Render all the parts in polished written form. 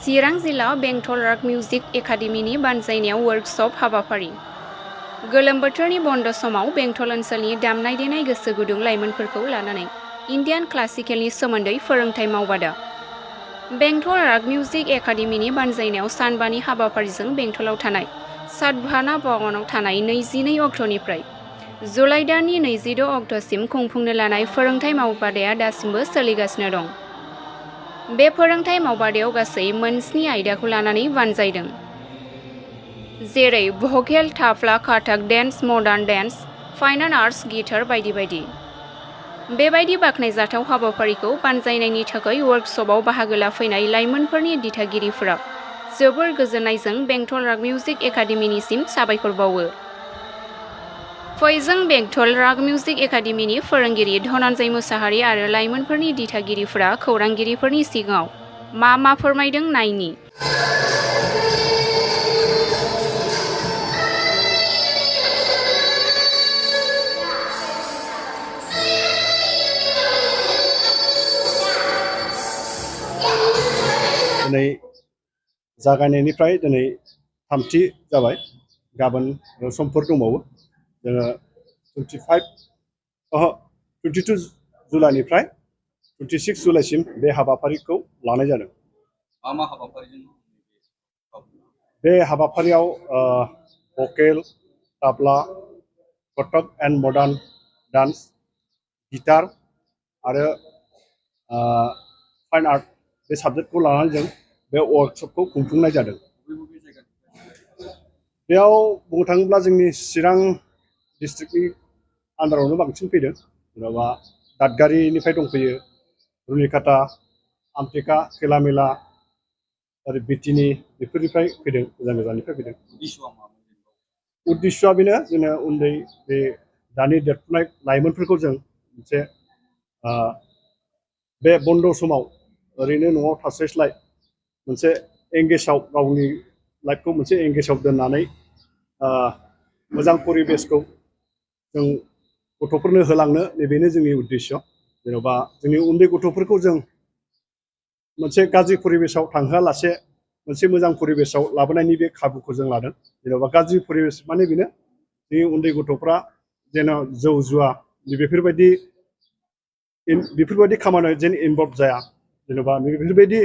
चिरां जिल्ला बेंटल राग मिउजिक एकाडेमिनि बानजायनायाव वर्कशप हाबाफारि। गोलोम बोथोरनि बन्द समाव बेंटल ओनसोलनि दामनाय देनाय गोसो गुदुं लाइमोनफोरखौ लानानै इन्डियान क्लासिकेलनि सोमोन्दै फोरोंथाय मावबादा। बेंटल राग मिउजिक एकाडेमिनि बानजायनायाव सानबानि हाबाफारिजों बेंटलाव थानाय सातभाना भवनाव थानाय 22 अक्ट'निफ्राय जुलाइ दाननि 26 अक्ट'सिम खुंफुंनो लानाय फोरोंथाय मावबादाया दासिमबो सोलिगासिनो दं। बे फोरोंथाय मावबादायाव गासै मोन7 आयदाखौ लानानै बानजायदों, जेरै vocal, tabla, Kathak dance, modern dance, fine arts, guitar बायदि बायदि। बेबायदि बाखनायजाथाव हाबाफारिखौ बानजायनायनि थाखाय वर्कशपआव बाहागो लाफैनाय लाइमोनफोरनि दिथागिरिफोरा जोबोर गोजोननायजों बेंटल राग मिउजिक एकाडेमिनिसिम साबायखर बावो। फैजों बेंटल राग मिउजिक एकाडेमिनि फोरोंगिरि धनन्जय मुसाहारि आरो लाइमोनफोरनि दिथागिरिफोरा खौरांगिरिफोरनि सिगाङाव मा फोरमायदों नायनि। दिनै जागायनायनिफ्राय दिनै थामथि जाबाय, गाबोन समफोर दंबावो। जोङो 22 जुलाइनिफ्राय 26 जुलाइसिम बे हाबाफारिखौ लानाय जादों। मा हाबाफारिजों? बे हाबाफारियाव vocal, tabla, Kathak and modern dance, guitar आरो फाइन आर्ट बे साबजेक्टखौ लानानै जों बे वर्कशपखौ खुंफुंनाय जादों। बेयाव बुंनो थाङोब्ला जोंनि चिरां डिस्ट्रिक्टनि आन्दारावनो बांसिन फैदों। जेन'बा दादगारिनिफ्राय दंफैयो, रुनिकाटा, आमटेका, खैलामेला आरो बिटिनि बेफोरनिफ्राय फैदों, गोजान गोजाननिफ्राय फैदों। उद्देश्यआ बेनो, जोङो उन्दै बे दानि देरफुनाय लाइमोनफोरखौ जों मोनसे बे बन्द समाव ओरैनो न'आव थास्लायस्लाय मोनसे एंगेजाव गावनि लाइफखौ मोनसे एंगेजाव दोननानै मोजां परिबेसखौ जों गथ'फोरनो होलांनो, नैबेनो जोंनि उद्देश्य। जेन'बा जोंनि उन्दै गथ'फोरखौ जों मोनसे गाज्रि परिबेसाव थांहोआलासे मोनसे मोजां परिबेसाव लाबोनायनि बे खाबुखौ जों लादों। जेन'बा गाज्रि परिबेस माने बेनो, जोंनि उन्दै गथ'फ्रा जेन' जौ जुवा बेफोरबायदि खामानियाव जेन इनभल्भ जाया, जेन'बा बेफोरबायदि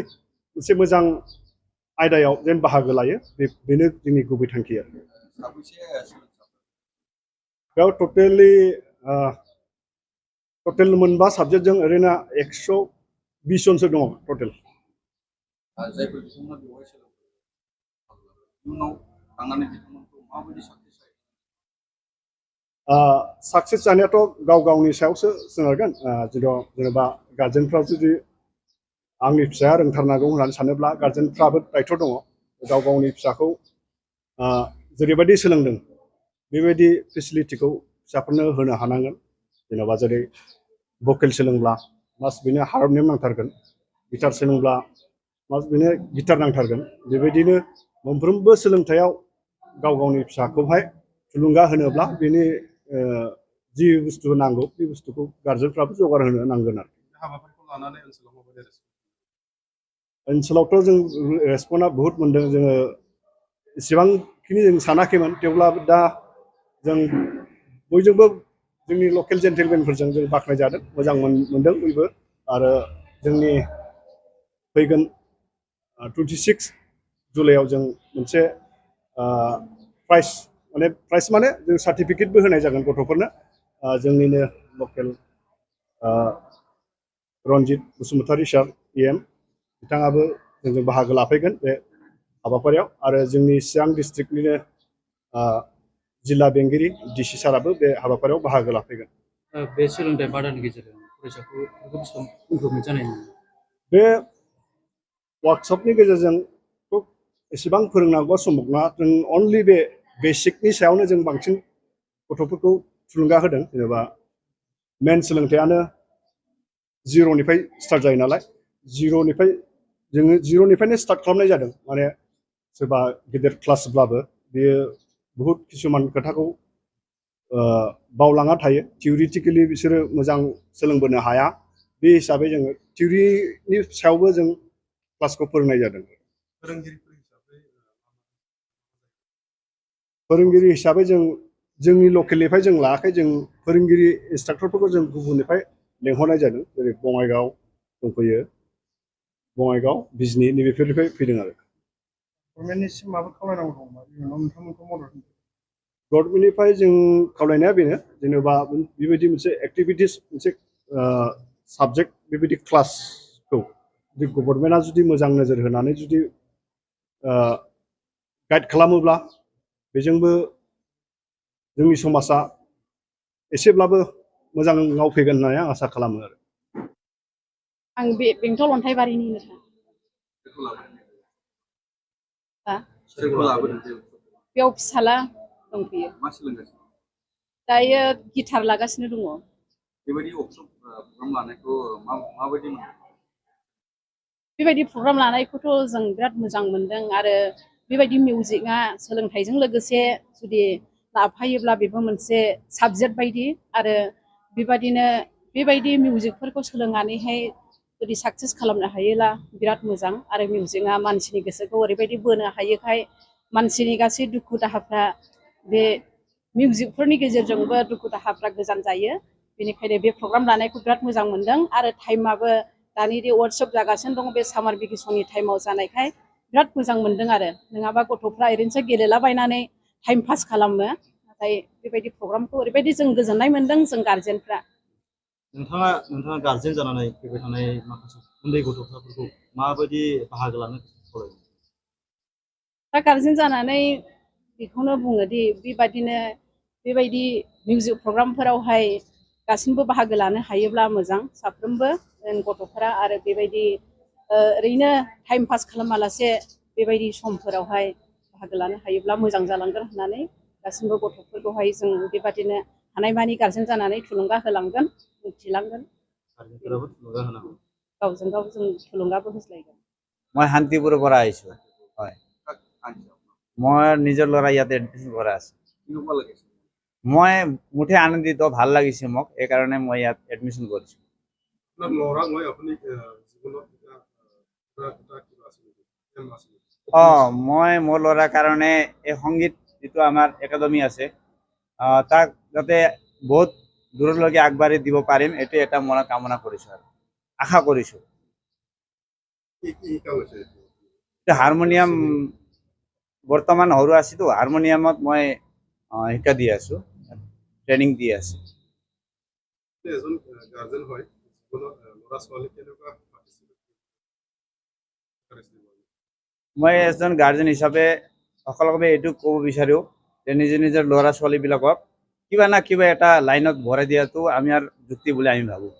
मोनसे मोजां आयदायाव जेन बाहागो लायो, बेनो जोंनि गुबै थांखि आरो। बेयाव टटेल मोनबा साबजेक्टजों ओरैनो 120 जनसो दङ टटेल। साक्सेस जानायाथ' गाव गावनि सायावसो सोनारगोन। जेनेबा गार्जेनफ्रा जुदि आंनि फिसाया रोंथारनांगौ होननानै सानोब्ला गार्जेनफ्राबो दायथ' दङ। गाव गावनि फिसाखौ जेरैबायदि सोलोंदों बेबायदि फेसिलिटिखौ फिसाफोरनो होनो हानांगोन। जेनेबा जेरै भकेल सोलोंब्ला मास बेनो हारमनियाम नांथारगोन, गिटार सोलोंब्ला मास बेनो गिटार नांथारगोन। बेबायदिनो मोनफ्रोमबो सोलोंथायाव गाव गावनि फिसाखौहाय थुलुंगा होनोब्ला बेनि जि बुस्थु नांगौ बे बुस्थुखौ गार्जेनफ्राबो जगार होनो नांगोन आरो। हाबाफारिखौ लानानै ओनसोलावथ' जों रेसपन्सआ बहुद मोनदों। जोङो एसेबांखिनि जों सानाखैमोन, थेवब्लाबो दा जों बयजोंबो जोंनि लकेल जेन्टेलमेनफोरजों जों बाख्नायजादों, मोजां मोनदों बयबो। आरो जोंनि फैगोन 26 जुलाइआव जों मोनसे प्राइज माने जों सार्टिफिकेटबो होनाय जागोन गथ'फोरनो। जोंनिनो लकेल रन्जित बसुमतारी सार EM बिथाङाबो जोंजों बाहागो लाफैगोन बे हाबाफारियाव। आरो जोंनि चिरां डिस्ट्रिक्टनिनो जिल्ला बेंगिरि DC साराबो बे हाबाफारियाव बाहागो लाफैगोन। बे सोलोंथाइ बादानि गेजेरजों फरायसाफोरखौ बेसेबां इमप्रुभमेन्ट जानाय नुयो? बे वर्कशपनि गेजेरजों एसेबां फोरोंनांगौआ सम्भब नङा। जों अनलि बे बेसिकनि सायावनो जों बांसिन गथ'फोरखौ थुलुंगा होदों। जेनेबा मेन सोलोंथायानो जिर'निफ्राय स्टार्ट जायो नालाय, जोङो जिर'निफ्रायनो स्टार्ट खालामनाय जादों। माने सोरबा गेदेर क्लासब्लाबो बेयो बहुद किसुमान खोथाखौ बावलाङा थायो, थिउरिटिकेलि बिसोरो मोजां सोलोंबोनो हाया। बे हिसाबै जोङो थिउरिनि सायावबो जों क्लासखौ फोरोंनाय जादों। फोरोंगिरिफोर हिसाबै फोरोंगिरि हिसाबै जोंनि लकेलनिफ्राय जों लायाखै, जों फोरोंगिरि इन्सट्राक्टरफोरखौ जों गुबुननिफ्राय लेंहरनाय जादों, जेरै बङाइगाव दंफैयो, बङाइगाव, बिजनि नैबेफोरनिफ्राय फैदों आरो। गभर्नमेन्टनिसिम माबा खावलायनांगौ दं नामा? इयुनाव नोंथांमोनखौ मदद होनो? गभर्नमेन्टनिफ्राय जों खावलायनाया बेनो, जेनेबा बेबायदि मोनसे एक्टिभिटिस, मोनसे साबजेक्ट, बेबायदि क्लासखौ जुदि गभर्नमेन्टआ जुदि मोजां नोजोर होनानै जुदि गाइड खालामोब्ला, बेजोंबो जोंनि समाजा एसेब्लाबो मोजाङाव फैगोन होननानै आं आसा खालामो आरो। आं बे बेंटल अन्थाइबारिनि सोरखौ लाबोदों? हा? सोरखौ लाबोदों? बेयाव फिसाला दंफैयो। मा सोलोंगासिनो? दायो गिटार लागासिनो दङ। बेबायदि वर्कशप प्रग्राम लानायखौ माबायदि मोनो? बेबायदि प्रग्राम लानायखौथ' जों बिराद मोजां मोनदों, आरो बेबायदि मिउजिकआ सोलोंथाइजों लोगोसे जुदि लाफायोब्ला बेबो मोनसे साबजेक्ट बायदि, आरो बेबायदिनो बेबायदि मिउजिकफोरखौ सोलोंनानैहाय जुदि साक्सेस खालामनो हायोब्ला बिराद मोजां। आरो मिउजिकआ मानसिनि गोसोखौ ओरैबायदि बोनो हायोखाय मानसिनि गासै दुखु दाहाफ्रा बे मिउजिकफोरनि गेजेरजोंबो दुखु दाहाफ्रा गोजान जायो। बेनिखायनो बे प्रग्राम लानायखौ बिराद मोजां मोनदों, आरो टाइमाबो दानि दे वर्कशप जागासिनो दङ, बे सामार भेकेसननि टाइमाव जानायखाय बिराद मोजां मोनदों आरो। नङाबा गथ'फ्रा ओरैनोसो गेलेलाबायनानै टाइम पास खालामो, नाथाय बेबायदि प्रग्रामखौ ओरैबायदि जों गोजोननाय मोनदों, जों गार्जेनफ्रा। नोंथाङा गार्जेन जानानै फैबाय थानाय माखासे उन्दै गथ'साफोरखौ माबायदि बाहागो लानो खावलायो? दा गार्जेन जानानै बेखौनो बुङोदि बेबायदि मिउजिक प्रग्रामफोरावहाय गासिबो बाहागो लानो हायोब्ला मोजां, साफ्रोमबो गथ'फोरा। आरो बेबायदि ओरैनो टाइम पास खालामालासे बेबायदि समफोरावहाय बाहागो लानो हायोब्ला मोजां जालांगोन होननानै गासिबो गथ'फोरखौहाय जों बेबादिनो हानायमानि गार्जेन जानानै थुलुंगा होलांगोन, मिथिलांगोन। गार्जेनफोराबो थुलुंगा होनांगौ। गावजों गाव जों थुलुंगाबो होज्लायगोन। মই শান্তিপুৰৰ পৰা আহিছোঁ। হয়, মই নিজৰ ল'ৰা ইয়াতে এডমিশ্যন কৰা আছে। কেনেকুৱা লাগিছে? মই মুঠে আনন্দিত, ভাল লাগিছে মোক, এইকাৰণে মই ইয়াত এডমিশ্যন কৰিছোঁ। আপোনাৰ ল'ৰাক লৈ আপুনি জীৱনত কিবা আছে নেকি? মই মোৰ ল'ৰাৰ কাৰণে এই সংগীত যিটো আমাৰ একাডেমি আছে, তাক যাতে বহুত দূৰলৈকে আগবাঢ়ি দিব পাৰিম, এইটো এটা মনত কামনা কৰিছোঁ আৰু আশা কৰিছোঁ। কি শিকা হৈছে? হাৰমনিয়াম বৰ্তমান সৰু আছেতো, হাৰমনিয়ামত মই শিক্ষা দি আছোঁ, ট্ৰেইনিং দি আছোঁ। এজন গাৰ্জেন হয়, জীৱনত ল'ৰা ছোৱালী কেনেকুৱা মই এজন গাৰ্জেন হিচাপে সকলোকে এইটো ক'ব বিচাৰোঁ যে নিজৰ ল'ৰা ছোৱালীবিলাকক কিবা না কিবা এটা লাইনত ভৰাই দিয়াটো আমাৰ যুক্তি বুলি আমি ভাবোঁ।